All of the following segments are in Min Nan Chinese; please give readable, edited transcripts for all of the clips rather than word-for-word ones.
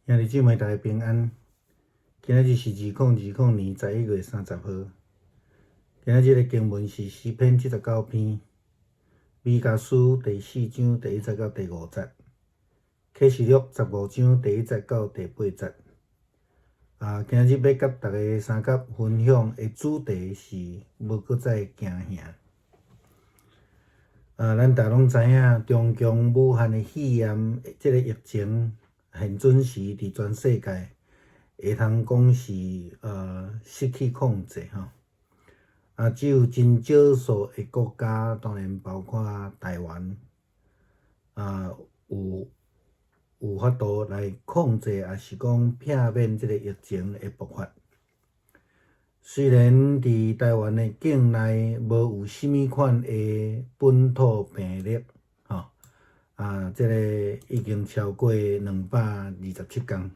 兄弟姊妹，大家平安。今仔日是2020年11月30號。今仔日的經文是詩篇79篇，彌迦書第四章第一節到第五節，啟示錄15章第1節到第八節。啊，今仔日欲佮大家相佮分享的主題是無閣再驚嚇。啊，咱大家攏知影，中共武漢的肺炎這个疫情，現陣時佇全世界會通講是失去控制吼。啊，只有真少數的國家，當然包括台灣，啊，有法度來控制，抑是講避免這个疫情的爆發。雖然佇台灣的境內無有啥物款的本土病例，吼，啊，這个已經超過227工。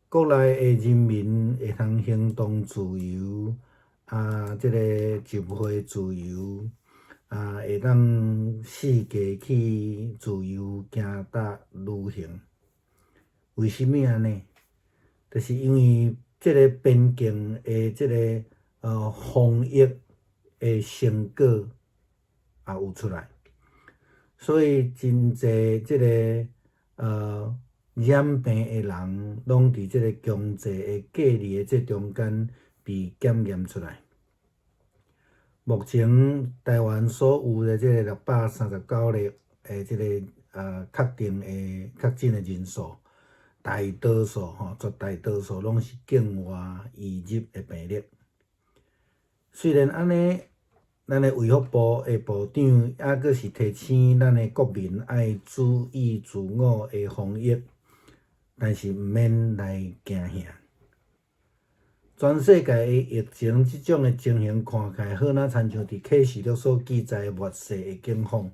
國內的人民會通行動自由，啊，這个集會自由，啊，會當四界去自由行搭旅行。為啥物按呢？就是因為這个邊境的這个防疫的成果也有出來，所以真濟這个染病的人，攏佇這个強制的隔離的這中間被檢驗出來。目前台灣所有的這个639例的這个確定的確診的人數，大多數吼，絕大多數攏是境外移入的病例。雖然按呢，咱的衛福部的部長猶閣是提醒咱的國民愛注意自我的防疫，但是毋免來驚嚇。全世界的疫情這種的情形看起來，好若親像佇啟示錄所記載的末世的景況，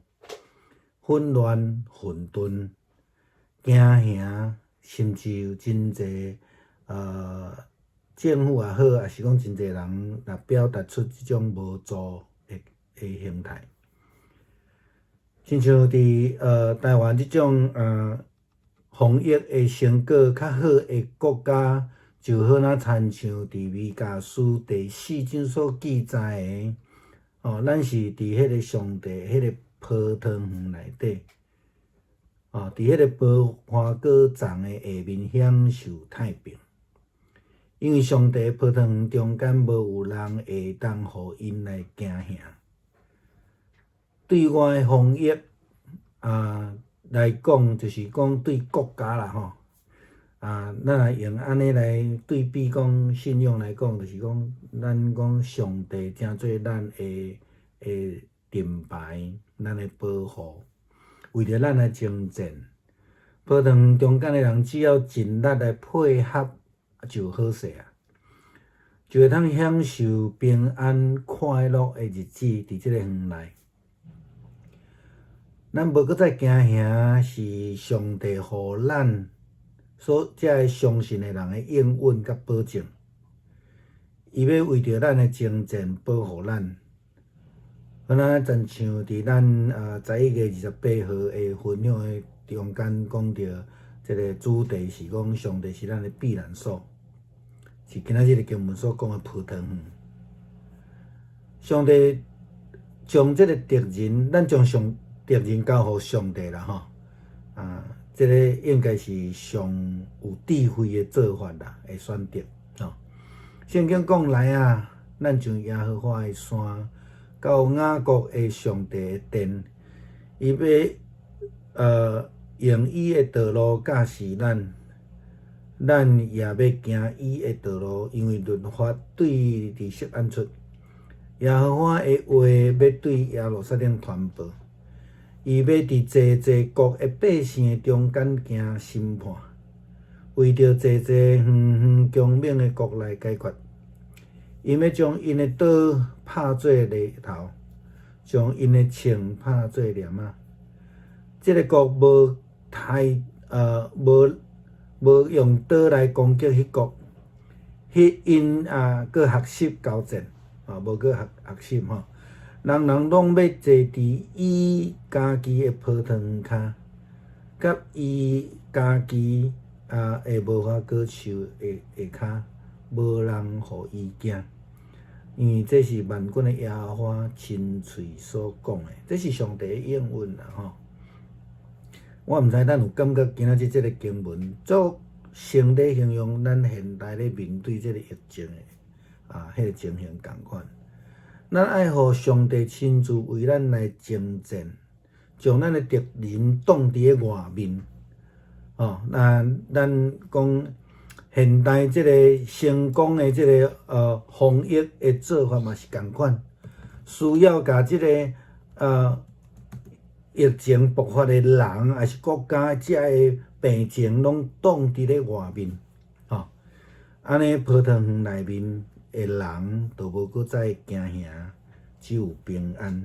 混亂、混沌、驚嚇。甚至有真濟政府也好，抑是講真濟人來表達出這種無助的形態。親像佇台灣這種防疫的成果較好的國家，就好若親像佇彌迦書第四章所記載的，哦，咱是佇彼个上帝彼个葡萄園內底。哦，佇彼个無花果叢的下面享受太平，因為上帝葡萄園中間無有人會當予𪜶來驚嚇。對外的防疫啊來講，就是講對國家啦吼，啊，咱若用按呢來對比講信仰來講，就是講咱講上帝成做咱的盾牌，咱的保護。為著咱來征戰，葡萄園中間的人只要盡力來配合就好勢啊，就會通享受平安快樂的日子。佇這个園內，咱無閣再驚嚇，是上帝予咱所這个相信的人的應允佮保證。伊欲為著咱的征戰保護咱。敢若親像佇咱11月28號的分享的中間講著，這个主題是講上帝是咱的避難所，是今仔日的經文所講的葡萄園。上帝將這个敵人，咱將上敵人交予上帝啦吼，啊，這个應該是上有智慧的做法啦，的選擇吼。聖經講來啊，咱上耶和華的山，到雅各的上帝的殿，伊欲用伊的道路教示咱，咱也欲行伊的道路，因為律法對佇錫安出，耶和華的話欲對耶路撒冷傳報，伊欲佇濟濟國的百姓的中間行審判，為著濟濟遠遠強猛的國來解決。𪜶欲將𪜶的刀拍做犁頭，將𪜶的銃拍做鐮仔。這个國無太無用刀來攻擊彼國，彼𪜶也閣學習交戰，啊，無閣學習吼。人人攏欲坐佇伊家己的葡萄園跤，佮伊家己啊的無花果樹的下跤，無人予伊驚，因為這是萬軍的耶和華親喙所講的，這是上帝的應允啦吼。我毋知咱有感覺今仔日這个經文足成咧形容咱現代咧面對這个疫情的啊，彼个情形仝款。咱愛予上帝親自為咱來征戰，將咱的敵人擋佇咧外面。哦，那咱講現代這个成功的這个防疫的做法嘛是仝款，需要共這个疫情爆發的人，抑是國家遮的病情攏擋佇咧外面，吼，按呢葡萄園內面的人就無閣再驚嚇，只有平安。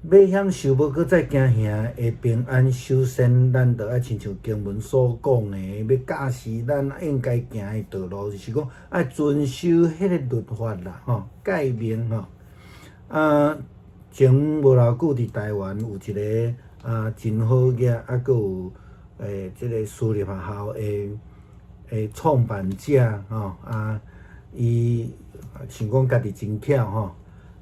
欲享受無閣再驚嚇的平安，首先咱著愛親像經文所講的，欲教示咱應該行的道路，就是講愛遵守彼个律法啦，吼，誡命吼。啊，前無偌久佇台灣有一个啊真好額，啊閣有這个私立學校的創辦者吼，啊，伊想講家己真巧吼，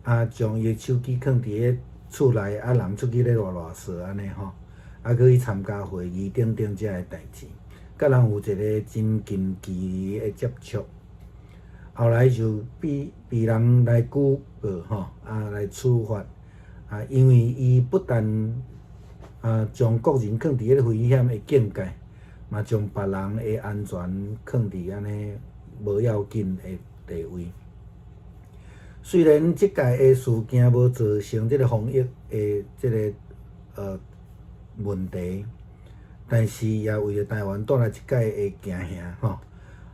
啊，將伊的手機囥佇咧厝內，啊，人出去咧賴賴踅按呢吼，啊，閣去參加會議等等遮的代誌，佮人有一个真近距離的接觸，後來就被人來舉報吼，啊，來處罰，啊，因為伊不但啊將個人囥佇彼个危險的境界，嘛將別人的安全囥佇按呢無要緊的地位。雖然這屆的事件無造成這个防疫的這个問題，但是也為著台灣帶來一屆的驚嚇吼。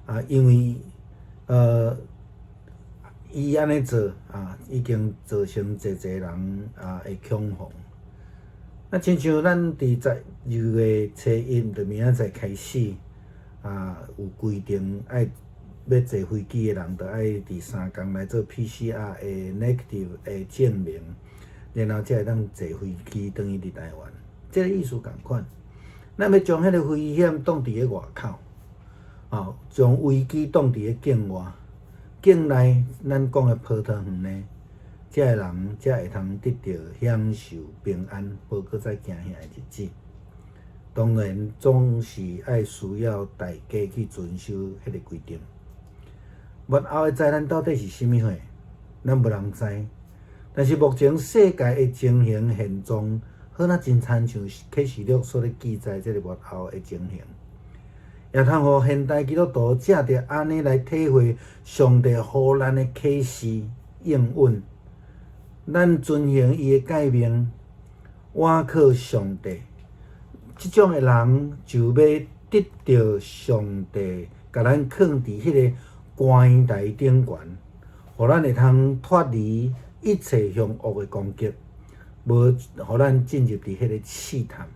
啊，因為伊按呢做啊，已經造成濟濟人啊的恐慌。啊，親像咱佇12月初1，就明仔載開始啊，有規定愛欲坐飛機的人，著愛佇3工內做 PCR 的 negative 的證明，然後才會當坐飛機轉去佇台灣。這个意思仝款。咱欲將彼个危險擋佇咧外口，哦，將危機擋佇咧境外，境內咱講的葡萄園呢，遮的人才會通得著享受平安，無閣再驚嚇的日子。當然，總是愛需要大家去遵守彼个規定。末後的災難到底是啥物貨？咱無人知。但是目前世界的情形現狀，好若真親像啟示錄所咧記載這个末後的情形，也通予現代基督徒藉著按呢來體會上帝予咱的啟示應允，咱遵行伊的誡命，倚靠上帝，這種的人就欲得著上帝共咱囥佇彼个觀台頂懸，予咱會通脫離一切凶惡的攻擊，無予咱進入佇彼个試探，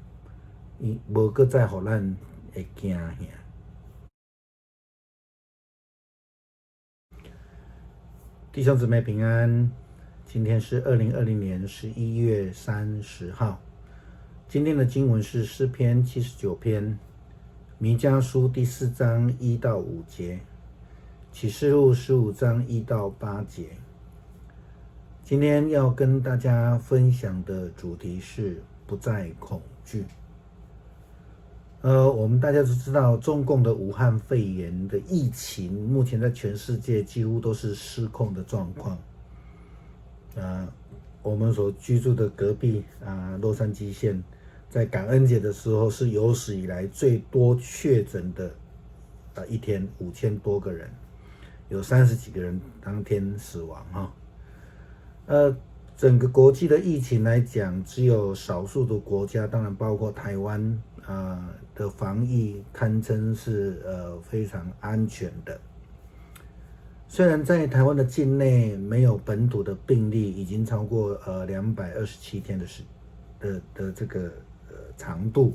伊無閣再予咱會驚嚇。弟兄姊妹平安，今天是2020年11月30號。今天的經文是詩篇79篇，彌迦書第4章1到5節，啟示錄15章1到8節。今天要跟大家分享的主題是不再恐懼。我們大家都知道，中共的武漢肺炎的疫情，目前在全世界幾乎都是失控的狀況。我們所居住的隔壁啊，洛杉磯縣，在感恩節的時候是有史以來最多確診的一天，5000多個人，有30幾個人當天死亡哈。整個國際的疫情來講，只有少數的國家，當然包括台灣啊的防疫堪稱是非常安全的。雖然在台灣的境內沒有本土的病例，已經超過227天的時的的這個長度，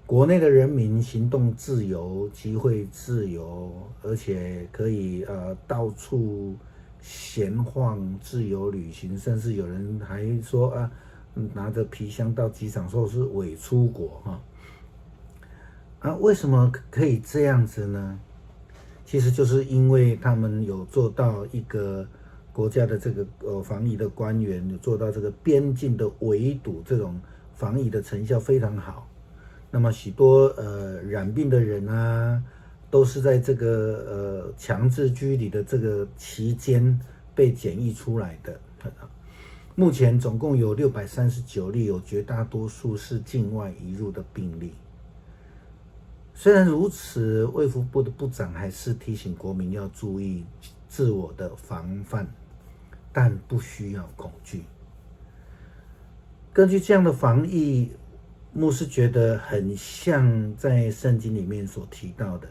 國內的人民行動自由、集會自由，而且可以到處閒晃、自由旅行，甚至有人還說啊，拿着皮箱到機場，說是偽出國哈。啊，為什麼可以這樣子呢？其實就是因為他們有做到一個國家的這個防疫的官員有做到這個邊境的圍堵，這種防疫的成效非常好。那麼許多染病的人啊，都是在這個強制居離的這個期間被檢疫出來的。目前總共有639例，有絕大多數是境外移入的病例。雖然如此，衛福部的部長還是提醒國民要注意自我的防範，但不需要恐懼。根據這樣的防疫，牧師覺得很像在聖經裡面所提到的，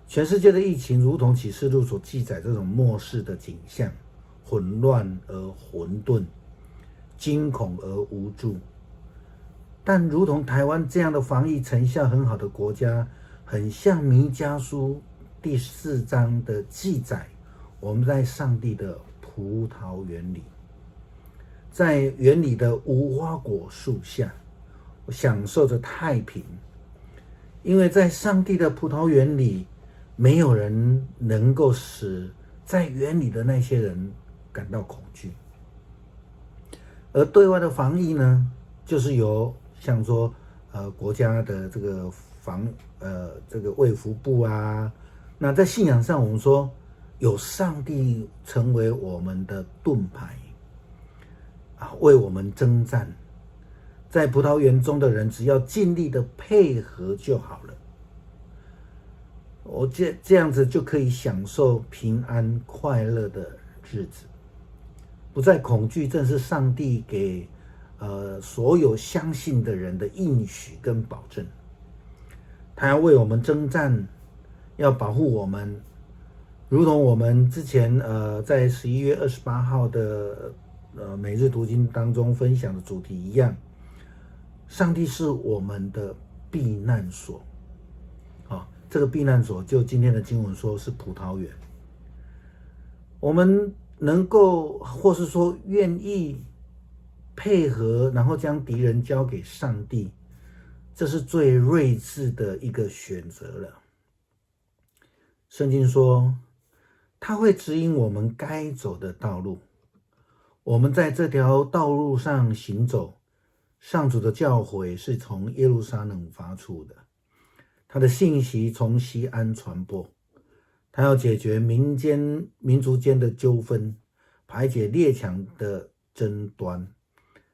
全世界的疫情如同啟示錄所記載這種末世的景象，混亂而混沌，驚恐而無助。但如同台灣這樣的防疫成效很好的國家，很像彌迦書第四章的記載，我們在上帝的葡萄園裡，在園裡的無花果樹下，享受着太平。因為在上帝的葡萄園裡，沒有人能夠使在園裡的那些人感到恐懼。而對外的防疫呢，就是由像說，國家的這個防，這個衛福部啊，那在信仰上，我們說有上帝成為我們的盾牌，啊，為我們征戰，在葡萄園中的人只要盡力的配合就好了，我這樣子就可以享受平安快樂的日子，不再恐懼，正是上帝給所有相信的人的應許跟保證，他要為我們征戰，要保護我們，如同我們之前在11月28號的每日讀經當中分享的主題一樣，上帝是我們的避難所，啊，這個避難所就今天的經文說是葡萄園，我們能夠或是說願意配合，然後將敵人交給上帝，這是最睿智的一個選擇了。聖經說，他會指引我們該走的道路。我們在這條道路上行走，上主的教誨是從耶路撒冷發出的，他的信息從錫安傳播。他要解決民間民族間的糾紛，排解列強的爭端。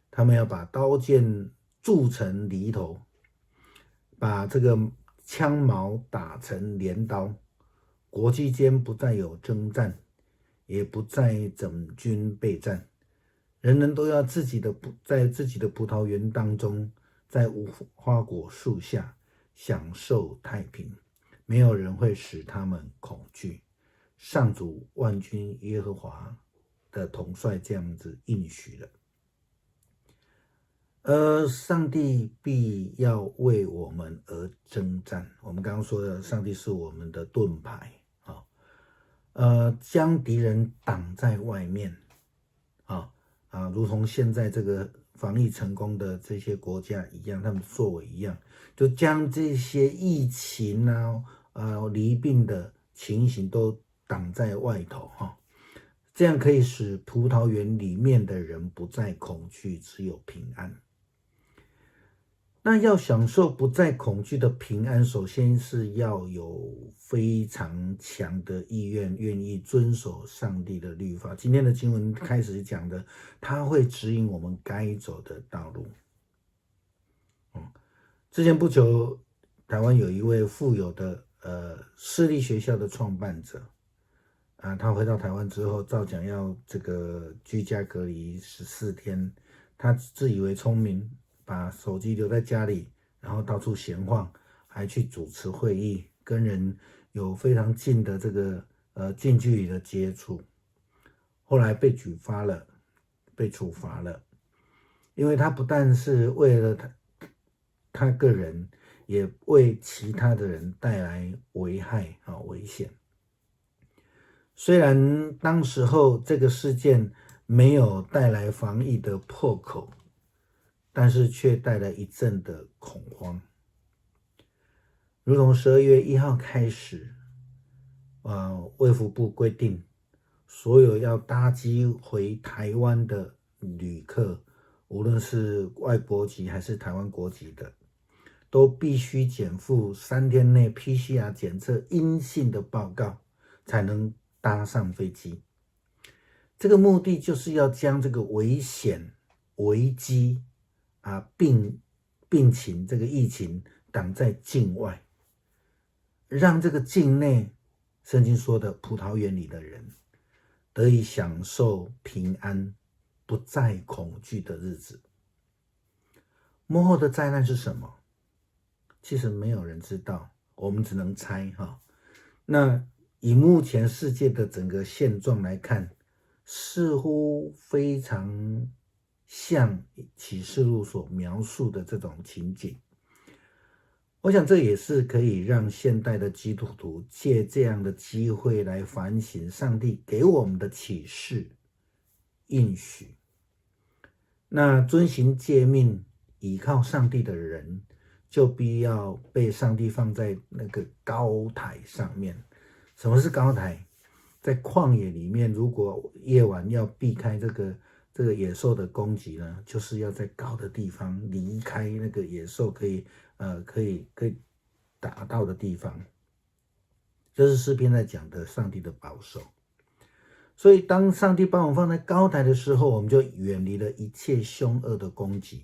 他們要把刀劍鑄成犁頭，把這個槍矛打成鐮刀。國際間不再有征戰，也不再整軍備戰，人人都要自己的在自己的葡萄園當中，在無花果樹下享受太平，沒有人會使他們恐懼。上主萬軍耶和華的統帥這樣子應許了。而上帝必要為我們而征戰。我們剛剛說的，上帝是我們的盾牌啊，將敵人擋在外面，啊啊，如同現在這個防疫成功的這些國家一樣，他們作為一樣，就將這些疫情啊、罹病的情形都擋在外頭哈，這樣可以使葡萄園裡面的人不再恐懼，只有平安。那要享受不再恐懼的平安，首先是要有非常強的意願，願意遵守上帝的律法。今天的經文開始講的，他會指引我們該走的道路。之前不久，台灣有一位富有的私立學校的創辦者，啊，他回到台灣之後，照講要這個居家隔離14天，他自以為聰明，把手機留在家裡，然後到處閒晃，還去主持會議，跟人有非常近的這個近距離的接觸。後來被舉發了，被處罰了，因為他不但是為了他個人，也為其他的人帶來危害啊危險。雖然當時候這個事件沒有帶來防疫的破口。但是卻帶來一陣的恐慌。如同12月1號開始，衛福部規定，所有要搭機回台灣的旅客，無論是外國籍還是台灣國籍的，都必須檢附3天內 PCR 檢測陰性的報告，才能搭上飛機。這個目的就是要將這個危險、危機啊病情這個疫情擋在境外，讓這個境內聖經說的葡萄園裡的人得以享受平安、不再恐懼的日子。末後的災難是什麼？其實沒有人知道，我們只能猜哈。那以目前世界的整個現狀來看，似乎非常像啟示錄所描述的這種情景。我想這也是可以讓現代的基督徒借這樣的機會來反省上帝給我們的啟示應許。那遵行誡命、倚靠上帝的人，就必要被上帝放在那個高台上面。什麼是高台？在曠野裡面，如果夜晚要避開這個野獸的攻擊呢，就是要在高的地方離開那個野獸可以打到的地方。這是詩篇在講的上帝的保守。所以，當上帝把我們放在高台的時候，我們就遠離了一切兇惡的攻擊，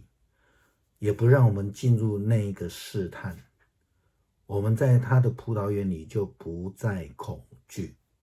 也不讓我們進入那一個試探。我們在他的葡萄園裡就不再恐懼。